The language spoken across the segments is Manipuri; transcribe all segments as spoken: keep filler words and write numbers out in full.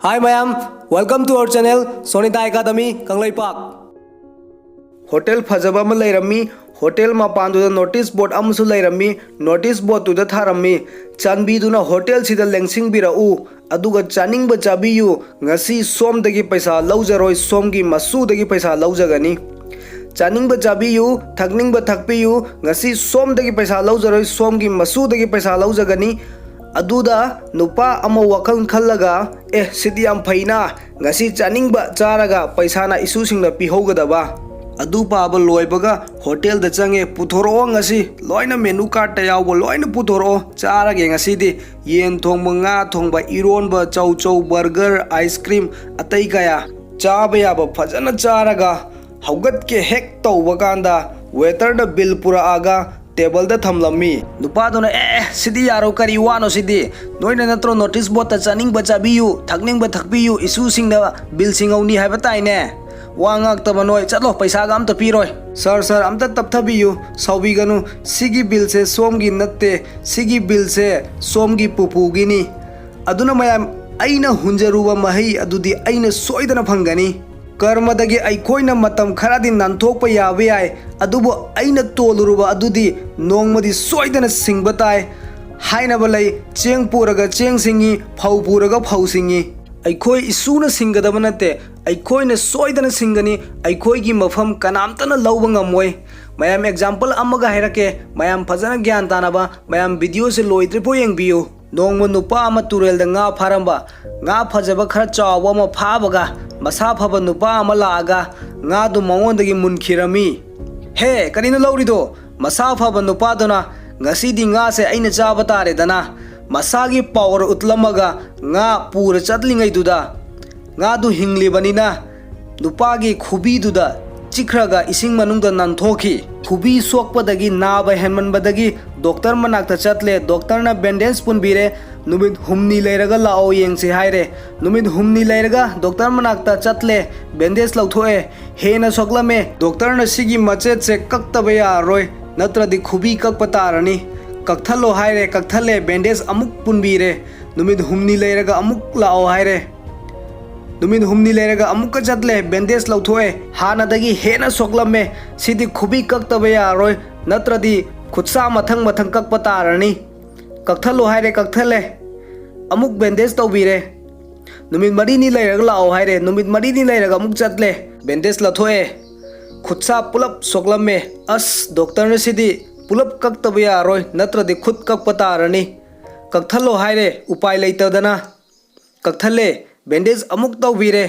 Hi mayam, welcome to our channel Sonita Academy Kangleipak. Hotel ꯐꯖꯕ ꯑꯃ ꯂꯩꯔꯝꯃꯤ꯫ ꯍꯣꯇꯦꯜ ꯃꯄꯥꯟꯗꯨꯗ ꯅꯣꯇꯤꯁ ꯕꯣꯔꯗ ꯑꯃꯁꯨ ꯂꯩꯔꯝꯃꯤ꯫ ꯅꯣꯇꯤꯁ ꯕꯣꯔꯗꯇꯨꯗ ꯊꯥꯔꯝꯃꯤ, "ꯆꯥꯟꯕꯤꯗꯨꯅ ꯍꯣꯇꯦꯜꯁꯤꯗ ꯂꯦꯡꯁꯤꯟꯕꯤꯔꯛꯎ, ꯑꯗꯨꯒ ꯆꯥꯅꯤꯡꯕ ꯆꯥꯕꯤꯌꯨ, ꯉꯁꯤ ꯁꯣꯝꯗꯒꯤ ꯄꯩꯁꯥ ꯂꯧꯖꯔꯣꯏ, ꯁꯣꯝꯒꯤ ꯃꯁꯨꯗꯒꯤ ꯄꯩꯁꯥ ꯂꯧꯖꯒꯅꯤ꯫ ꯆꯥꯅꯤꯡꯕ ꯆꯥꯕꯤꯌꯨ, ꯊꯛꯅꯤꯡꯕ ꯊꯛꯄꯤꯌꯨ, ꯉꯁꯤ ꯁꯣꯝꯗꯒꯤ ꯄꯩꯁꯥ ꯂꯧꯖꯔꯣꯏ, ꯁꯣꯝꯒꯤ ꯃꯁꯨꯗꯒꯤ ꯄꯩꯁꯥ ꯂꯧꯖꯒꯅꯤ"꯫ ꯑꯗꯨꯗ ꯅꯨꯄꯥ ꯑꯃ ꯋꯥꯈꯜ ꯈꯜꯂꯒ, "ꯑꯦ, ꯁꯤꯗꯤ ꯌꯥꯝ ꯐꯩꯅ, ꯉꯁꯤ ꯆꯥꯅꯤꯡꯕ ꯆꯥꯔꯒ ꯄꯩꯁꯥꯅ ꯏꯁꯨꯁꯤꯡꯗ ꯄꯤꯍꯧꯒꯗꯕ"꯫ ꯑꯗꯨ ꯄꯥꯕ ꯂꯣꯏꯕꯒ ꯍꯣꯇꯦꯜꯗ ꯆꯪꯉꯦ꯫ "ꯄꯨꯊꯣꯔꯛꯑꯣ, ꯉꯁꯤ ꯂꯣꯏꯅ ꯃꯦꯅꯨ ꯀꯥꯔꯠꯇ ꯌꯥꯎꯕ ꯂꯣꯏꯅ ꯄꯨꯊꯣꯔꯛꯑꯣ, ꯆꯥꯔꯒꯦ ꯉꯁꯤꯗꯤ꯫ ꯌꯦꯟ ꯊꯣꯡꯕ, ꯉꯥ ꯊꯣꯡꯕ, ꯏꯔꯣꯟꯕ, ꯆꯧꯆꯧ, ꯕꯔꯒꯔ, ꯑꯥꯏꯁ ꯀ꯭ꯔꯤꯝ, ꯑꯇꯩ ꯀꯌꯥ, ꯆꯥꯕ ꯌꯥꯕ ꯐꯖꯅ ꯆꯥꯔꯒ ꯍꯧꯒꯠꯀꯦ ꯍꯦꯛ ꯇꯧꯕ ꯀꯥꯟꯗ ꯋꯦꯇꯔꯗ ꯕꯤꯜ ꯄꯨꯔꯛꯑꯒ ꯇꯦꯕꯜꯗ ꯊꯝꯂꯝꯃꯤ꯫ ꯅꯨꯄꯥꯗꯨꯅ, "ꯑꯦ, ꯑꯦ, ꯁꯤꯗꯤ ꯌꯥꯔꯣꯏ, ꯀꯔꯤ ꯋꯥꯅꯣ ꯁꯤꯗꯤ? ꯅꯣꯏꯅ ꯅꯠꯇ꯭ꯔꯣ ꯅꯣꯇꯤꯁ ꯕꯣꯔꯗꯇ ꯆꯥꯅꯤꯡꯕ ꯆꯥꯕꯤꯌꯨ, ꯊꯛꯅꯤꯡꯕ ꯊꯛꯄꯤꯌꯨ, ꯏꯁꯨꯁꯤꯡꯗ ꯕꯤꯜ ꯁꯤꯡꯍꯧꯅꯤ ꯍꯥꯏꯕ ꯇꯥꯏꯅꯦ? ꯋꯥ ꯉꯥꯛꯇꯕ ꯅꯣꯏ, ꯆꯠꯂꯣ, ꯄꯩꯁꯥꯒ ꯑꯝꯇ ꯄꯤꯔꯣꯏ"꯫ "ꯁꯥꯔ, ꯁꯥꯔ, ꯑꯝꯇ ꯇꯞꯊꯕꯤꯌꯨ, ꯁꯥꯎꯕꯤꯒꯅꯨ, ꯁꯤꯒꯤ ꯕꯤꯜꯁꯦ ꯁꯣꯝꯒꯤ ꯅꯠꯇꯦ, ꯁꯤꯒꯤ ꯕꯤꯜꯁꯦ ꯁꯣꯝꯒꯤ ꯄꯨꯄꯨꯒꯤꯅꯤ꯫ ꯑꯗꯨꯅ ꯃꯌꯥꯝ, ꯑꯩꯅ ꯍꯨꯟꯖꯔꯨꯕ ꯃꯍꯩ ꯑꯗꯨꯗꯤ ꯑꯩꯅ ꯁꯣꯏꯗꯅ ꯐꯪꯒꯅꯤ꯫ ꯀꯔꯃꯗꯒꯤ ꯑꯩꯈꯣꯏꯅ ꯃꯇꯝ ꯈꯔꯗꯤ ꯅꯥꯟꯊꯣꯛꯄ ꯌꯥꯕ ꯌꯥꯏ, ꯑꯗꯨꯕꯨ ꯑꯩꯅ ꯇꯣꯜꯂꯨꯔꯕ ꯑꯗꯨꯗꯤ ꯅꯣꯡꯃꯗꯤ ꯁꯣꯏꯗꯅ ꯁꯤꯡꯕ ꯇꯥꯏ꯫ ꯍꯥꯏꯅꯕ ꯂꯩ, 'ꯆꯦꯡ ꯄꯨꯔꯒ ꯆꯦꯡ ꯁꯤꯡꯉꯤ, ꯐꯧ ꯄꯨꯔꯒ ꯐꯧ ꯁꯤꯡꯉꯤ'꯫ ꯑꯩꯈꯣꯏ ꯏꯁꯨꯅ ꯁꯤꯡꯒꯗꯕ ꯅꯠꯇꯦ, ꯑꯩꯈꯣꯏꯅ ꯁꯣꯏꯗꯅ ꯁꯤꯡꯒꯅꯤ꯫ ꯑꯩꯈꯣꯏꯒꯤ ꯃꯐꯝ ꯀꯅꯥꯝꯇꯅ ꯂꯧꯕ ꯉꯝꯃꯣꯏ꯫ ꯃꯌꯥꯝ, ꯑꯦꯛꯖꯥꯝꯄꯜ ꯑꯃꯒ ꯍꯥꯏꯔꯛꯀꯦ, ꯃꯌꯥꯝ ꯐꯖꯅ ꯒ꯭ꯌꯥꯟ ꯇꯥꯅꯕ, ꯃꯌꯥꯝ ꯚꯤꯗꯤꯑꯣꯁꯦ ꯂꯣꯏꯗ꯭ꯔꯤꯐꯥꯎ ꯌꯦꯡꯕꯤꯌꯨ꯫ ꯅꯣꯡꯃ ꯅꯨꯄꯥ ꯑꯃ ꯇꯨꯔꯦꯜꯗ ꯉꯥ ꯐꯥꯔꯝꯕ꯫ ꯉꯥ ꯐꯖꯕ ꯈꯔ ꯆꯥꯎꯕ ꯑꯃ ꯐꯥꯕꯒ, ꯃꯁꯥ ꯐꯕ ꯅꯨꯄꯥ ꯑꯃ ꯂꯥꯛꯑꯒ ꯉꯥꯗꯨ ꯃꯉꯣꯟꯗꯒꯤ ꯃꯨꯟꯈꯤꯔꯝꯃꯤ꯫ "ꯍꯦ, ꯀꯔꯤꯅꯣ ꯂꯧꯔꯤꯗꯣ?" ꯃꯁꯥ ꯐꯕ ꯅꯨꯄꯥꯗꯨꯅ, "ꯉꯁꯤꯗꯤ ꯉꯥꯁꯦ ꯑꯩꯅ ꯆꯥꯕ ꯇꯥꯔꯦꯗꯅ"꯫ ꯃꯁꯥꯒꯤ ꯄꯥꯋꯔ ꯎꯠꯂꯝꯃꯒ ꯉꯥ ꯄꯨꯔ ꯆꯠꯂꯤꯉꯩꯗꯨꯗ, ꯉꯥꯗꯨ ꯍꯤꯡꯂꯤꯕꯅꯤꯅ ꯅꯨꯄꯥꯒꯤ ꯈꯨꯕꯤꯗꯨꯗ ꯆꯤꯛꯈ꯭ꯔꯒ ꯏꯁꯤꯡ ꯃꯅꯨꯡꯗ ꯅꯥꯟꯊꯣꯛꯈꯤ꯫ ꯈꯨꯕꯤ ꯁꯣꯛꯄꯗꯒꯤ, ꯅꯥꯕ ꯍꯦꯟꯃꯟꯕꯗꯒꯤ ꯗꯣꯛꯇꯔ ꯃꯅꯥꯛꯇ ꯆꯠꯂꯦ꯫ ꯗꯣꯛꯇꯔꯅ ꯕꯦꯟꯗꯦꯖ ꯄꯨꯟꯕꯤꯔꯦ꯫ "ꯅꯨꯃꯤꯠ ꯍꯨꯝꯅꯤ ꯂꯩꯔꯒ ꯂꯥꯛꯑꯣ ꯌꯦꯡꯁꯦ" ꯍꯥꯏꯔꯦ꯫ ꯅꯨꯃꯤꯠ ꯍꯨꯝꯅꯤ ꯂꯩꯔꯒ ꯗꯣꯛꯇꯔ ꯃꯅꯥꯛꯇ ꯆꯠꯂꯦ꯫ ꯕꯦꯟꯗꯦꯖ ꯂꯧꯊꯣꯛꯑꯦ꯫ ꯍꯦꯟꯅ ꯁꯣꯛꯂꯝꯃꯦ꯫ ꯗꯣꯛꯇꯔꯅ, "ꯁꯤꯒꯤ ꯃꯆꯦꯠꯁꯦ ꯀꯛꯇꯕ ꯌꯥꯔꯔꯣꯏ, ꯅꯠꯇ꯭ꯔꯗꯤ ꯈꯨꯕꯤ ꯀꯛꯄ ꯇꯥꯔꯅꯤ꯫ ꯀꯛꯊꯠꯂꯣ" ꯍꯥꯏꯔꯦ꯫ ꯀꯛꯊꯠꯂꯦ꯫ ꯕꯦꯟꯗꯦꯖ ꯑꯃꯨꯛ ꯄꯨꯟꯕꯤꯔꯦ꯫ "ꯅꯨꯃꯤꯠ ꯍꯨꯝꯅꯤ ꯂꯩꯔꯒ ꯑꯃꯨꯛ ꯂꯥꯛꯑꯣ" ꯍꯥꯏꯔꯦ꯫ ꯅꯨꯃꯤꯠ ꯍꯨꯝꯅꯤ ꯂꯩꯔꯒ ꯑꯃꯨꯛꯀ ꯆꯠꯂꯦ, ꯕꯦꯟꯗꯦꯖ ꯂꯧꯊꯣꯛꯑꯦ꯫ ꯍꯥꯟꯅꯗꯒꯤ ꯍꯦꯟꯅ ꯁꯣꯛꯂꯝꯃꯦ꯫ ꯁꯤꯗꯤ ꯈꯨꯕꯤ ꯀꯛꯇꯕ ꯌꯥꯔꯣꯏ, ꯅꯠꯇ꯭ꯔꯗꯤ ꯈꯨꯠꯁꯥ ꯃꯊꯪ ꯃꯊꯪ ꯀꯛꯄ ꯇꯥꯔꯅꯤ꯫ ꯀꯛꯊꯠꯂꯣ ꯍꯥꯏꯔꯦ, ꯀꯛꯊꯠꯂꯦ꯫ ꯑꯃꯨꯛ ꯕꯦꯟꯗꯦꯖ ꯇꯧꯕꯤꯔꯦ꯫ ꯅꯨꯃꯤꯠ ꯃꯔꯤꯅꯤ ꯂꯩꯔꯒ ꯂꯥꯛꯑꯣ ꯍꯥꯏꯔꯦ꯫ ꯅꯨꯃꯤꯠ ꯃꯔꯤꯅꯤ ꯂꯩꯔꯒ ꯑꯃꯨꯛ ꯆꯠꯂꯦ꯫ ꯕꯦꯟꯗꯦꯖ ꯂꯧꯊꯣꯛꯑꯦ꯫ ꯈꯨꯠꯁꯥ ꯄꯨꯂꯞ ꯁꯣꯛꯂꯝꯃꯦ꯫ ꯑꯁ, ꯗꯣꯛꯇꯔꯅ ꯁꯤꯗꯤ ꯄꯨꯂꯞ ꯀꯛꯇꯕ ꯌꯥꯔꯣꯏ, ꯅꯠꯇ꯭ꯔꯗꯤ ꯈꯨꯠ ꯀꯛꯄ ꯇꯥꯔꯅꯤ꯫ ꯀꯛꯊꯠꯂꯣ ꯍꯥꯏꯔꯦ, ꯎꯄꯥꯏ ꯂꯩꯇꯗꯅ꯫ ꯀꯛꯊꯠꯂꯦ꯫ ꯕꯦꯟꯗꯦꯖ ꯑꯃꯨꯛ ꯇꯧꯕꯤꯔꯦ꯫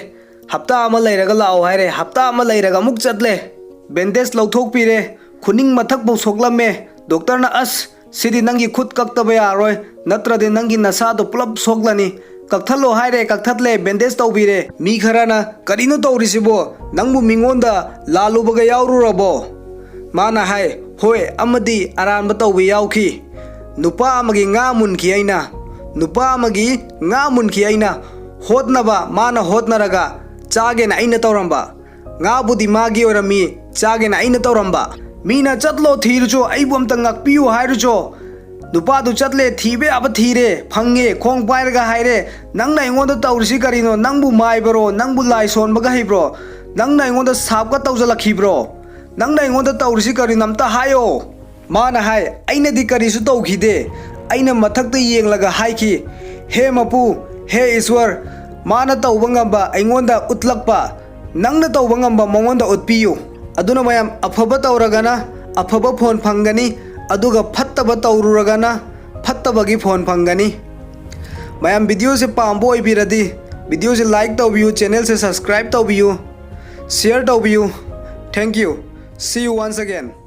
ꯍꯞꯇꯥ ꯑꯃ ꯂꯩꯔꯒ ꯂꯥꯛꯑꯣ ꯍꯥꯏꯔꯦ꯫ ꯍꯞꯇꯥ ꯑꯃ ꯂꯩꯔꯒ ꯑꯃꯨꯛ ꯆꯠꯂꯦ꯫ ꯕꯦꯟꯗꯦꯖ ꯂꯧꯊꯣꯛꯄꯤꯔꯦ꯫ ꯈꯨꯅꯤꯡ ꯃꯊꯛꯐꯥꯎ ꯁꯣꯛꯂꯝꯃꯦ꯫ ꯗꯣꯛꯇꯔꯅ, "ꯑꯁ, ꯁꯤꯗꯤ ꯅꯪꯒꯤ ꯈꯨꯠ ꯀꯛꯇꯕ ꯌꯥꯔꯣꯏ, ꯅꯠꯇ꯭ꯔꯗꯤ ꯅꯪꯒꯤ ꯅꯁꯥꯗꯣ ꯄꯨꯂꯞ ꯁꯣꯛꯂꯅꯤ꯫ ꯀꯛꯊꯠꯂꯣ" ꯍꯥꯏꯔꯦ, ꯀꯛꯊꯠꯂꯦ, ꯕꯦꯟꯗꯦꯖ ꯇꯧꯕꯤꯔꯦ꯫ ꯃꯤ ꯈꯔꯅ, "ꯀꯔꯤꯅꯣ ꯇꯧꯔꯤꯁꯤꯕꯣ? ꯅꯪꯕꯨ ꯃꯤꯉꯣꯟꯗ ꯂꯥꯜꯂꯨꯕꯒ ꯌꯥꯎꯔꯨꯔꯕꯣ?" ꯃꯥꯅ ꯍꯥꯏ, "ꯍꯣꯏ, ꯑꯃꯗꯤ ꯑꯔꯥꯟꯕ ꯇꯧꯕ ꯌꯥꯎꯈꯤ꯫ ꯅꯨꯄꯥ ꯑꯃꯒꯤ ꯉꯥ ꯃꯨꯟꯈꯤ ꯑꯩꯅ꯫ ꯅꯨꯄꯥ ꯑꯃꯒꯤ ꯉꯥ ꯃꯨꯟꯈꯤ ꯑꯩꯅ꯫ ꯍꯣꯠꯅꯕ, ꯃꯥꯅ ꯍꯣꯠꯅꯔꯒ ꯆꯥꯒꯦꯅ ꯑꯩꯅ ꯇꯧꯔꯝꯕ꯫ ꯉꯥꯕꯨꯗꯤ ꯃꯥꯒꯤ ꯑꯣꯏꯔꯝꯃꯤ, ꯆꯥꯒꯦꯅ ꯑꯩꯅ ꯇꯧꯔꯝꯕ꯫ ꯃꯤꯅ 'ꯆꯠꯂꯣ, ꯊꯤꯔꯨꯆꯣ, ꯑꯩꯕꯨ ꯑꯝꯇ ꯉꯥꯛꯄꯤꯌꯨ' ꯍꯥꯏꯔꯨꯆꯣ꯫ ꯅꯨꯄꯥꯗꯨ ꯆꯠꯂꯦ, ꯊꯤꯕ ꯌꯥꯕ ꯊꯤꯔꯦ, ꯐꯪꯉꯦ, ꯈꯣꯡ ꯄꯥꯏꯔꯒ ꯍꯥꯏꯔꯦ, 'ꯅꯪꯅ ꯑꯩꯉꯣꯟꯗ ꯇꯧꯔꯤꯁꯤ ꯀꯔꯤꯅꯣ? ꯅꯪꯕꯨ ꯃꯥꯏꯕꯔꯣ? ꯅꯪꯕꯨ ꯂꯥꯏ ꯁꯣꯟꯕꯒ ꯍꯩꯕ꯭ꯔꯣ? ꯅꯪꯅ ꯑꯩꯉꯣꯟꯗ ꯁꯥꯞꯀ ꯇꯧꯖꯜꯂꯛꯈꯤꯕ꯭ꯔꯣ? ꯅꯪꯅ ꯑꯩꯉꯣꯟꯗ ꯇꯧꯔꯤꯁꯤ ꯀꯔꯤꯅꯣ? ꯑꯝꯇ ꯍꯥꯏꯌꯣ.' ꯃꯥꯅ ꯍꯥꯏ, "ꯑꯩꯅꯗꯤ ꯀꯔꯤꯁꯨ ꯇꯧꯈꯤꯗꯦ꯫ ꯑꯩꯅ ꯃꯊꯛꯇ ꯌꯦꯡꯂꯒ ꯍꯥꯏꯈꯤ, 'ꯍꯦ ꯃꯄꯨ, ꯍꯦ ꯏꯁ꯭ꯋꯔ, ꯃꯥꯅ ꯇꯧꯕ ꯉꯝꯕ ꯑꯩꯉꯣꯟꯗ ꯎꯠꯂꯛꯄ, ꯅꯪꯅ ꯇꯧꯕ ꯉꯝꯕ ꯃꯉꯣꯟꯗ ꯎꯠꯄꯤꯌꯨ.'" ꯑꯗꯨꯅ ꯃꯌꯥꯝ, ꯑꯐꯕ ꯇꯧꯔꯒꯅ ꯑꯐꯕ ꯐꯣꯟ ꯐꯪꯒꯅꯤ, ꯑꯗꯨꯒ ꯐꯠꯇꯕ ꯇꯧꯔꯨꯔꯒꯅ ꯐꯠꯇꯕꯒꯤ ꯐꯣꯟ ꯐꯪꯒꯅꯤ꯫ ꯃꯌꯥꯝ, ꯚꯤꯗꯤꯑꯣꯁꯦ ꯄꯥꯝꯕ ꯑꯣꯏꯕꯤꯔꯗꯤ ꯚꯤꯗꯤꯑꯣꯁꯦ ꯂꯥꯏꯛ ꯇꯧꯕꯤꯌꯨ, ꯆꯦꯅꯦꯜꯁꯦ ꯁꯕꯁꯀ꯭ꯔꯥꯏꯕ ꯇꯧꯕꯤꯌꯨ, ꯁꯤꯌꯔ ꯇꯧꯕꯤꯌꯨ꯫ Thank you. See you once again.